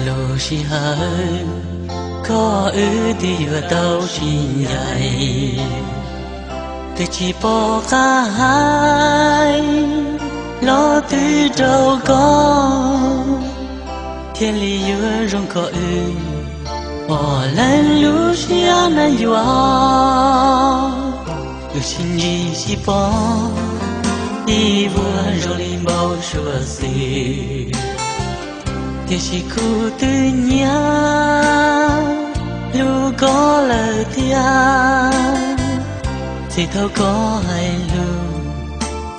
Lub sij hawm koj wb twb yuav tau sib ncaim, twb tsis pom qab hais los twb rau koj, thiaj li yuav zoo koj wb pom leej lub siab na yuav. Wb sib ntsib sib pom ib vuag zoo li npau suav xwb, tiam sis kuv twb nyiam hlub koj lawm thiab. Txij thaum koj hais lus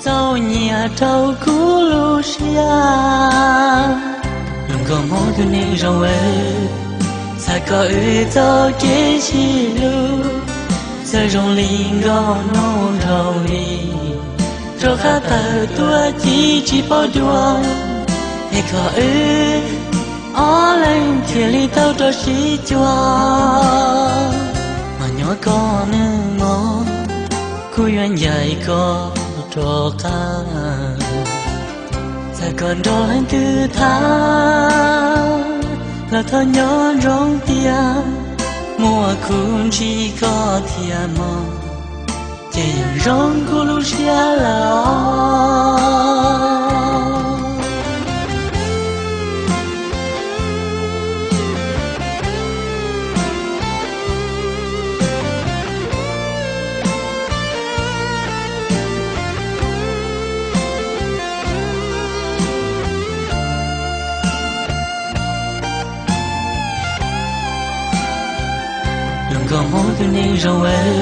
txaus nyiam rau kuv lub siab. Hluas nkauj Hmoob tus neeg zoo aw, txhais kom wb txoj kev sib hlub, txawm zoo li nkauj hnub nraug li, rov qab tawm tuaj ci tsis paub dua, es kom wb ob leeg thiaj li tau rau sib cuag. Mas nyob koj neej mog, kuv yuav ncaim koj rov qab. Txawm koj nrog leej twg tham los thov nco ntsoov tias muaj kuv ntsib koj thiab mog, ces yeej zoo kuv lub siab lawm os. Hluas nkauj Hmoob tus neeg zoo aw,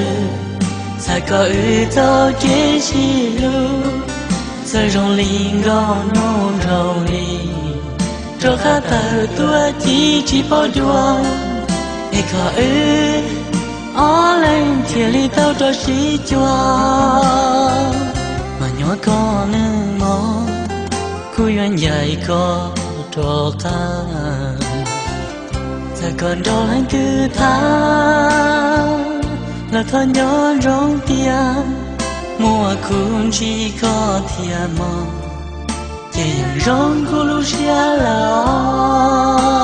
txhais kom wb txoj kev sib hlub, txawm zoo li nkauj hnub nraug li, rov qab tawm tuaj ci tsis paub dua, es kom wb ob leeg thiaj li tau rau sib cuag. Mas nyob koj neej mog, kuv yuav ncaim koj rov qab. Txawm koj nrog leej twg tham los thov nco ntsoov tias muaj kuv ntsib koj thiab mog, ces yeej zoo kuv lub siab lawm os.